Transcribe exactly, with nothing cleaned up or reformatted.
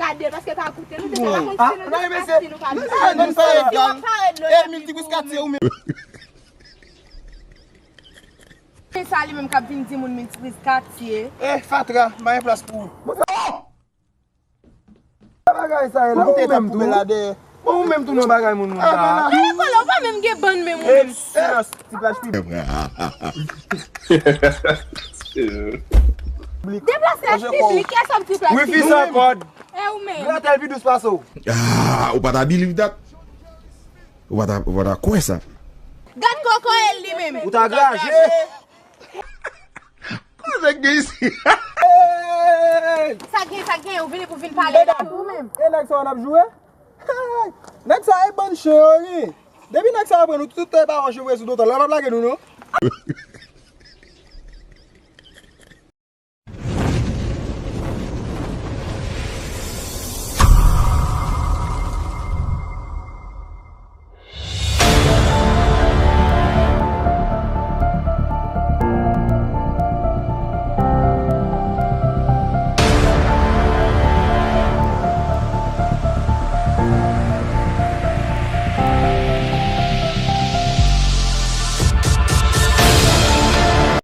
gade l, paske l ka koute nou, se pa konn si nou te pase, nou ka di. Mwen pa egal. E milti plis katye ou menm. Men sa li menm k ap vin di moun milti plis katye. Eh, fatra, m pa gen plas pou ou. Bagay sa ye la, ou menm tou. Bon, ou menm tou nan bagay moun moun sa. Eh, kole, ou pa menm gen bann menm ou menm. Silans, ti plaj piblik. Deplase plaj piblik, kè sa m ti plaj piblik. Wifi san kòd. E ou menm. Gratèl pi dous pase w. Ah, ou pa ta believe that? Ou pa ta, ou pa ta kwè sa? Gad kòkòyèl li menm. Ou ta graje. Koze k gen isi? Sa gen, sa gen, ou vini pou vin pale la. Ou menm. E nèg sa w ap joure? Nèg sa e bann chen yo ye. Depi nèg sa yo pran nou, tout tan e pa wè chevre sou dotan, lè l ap lage nou non.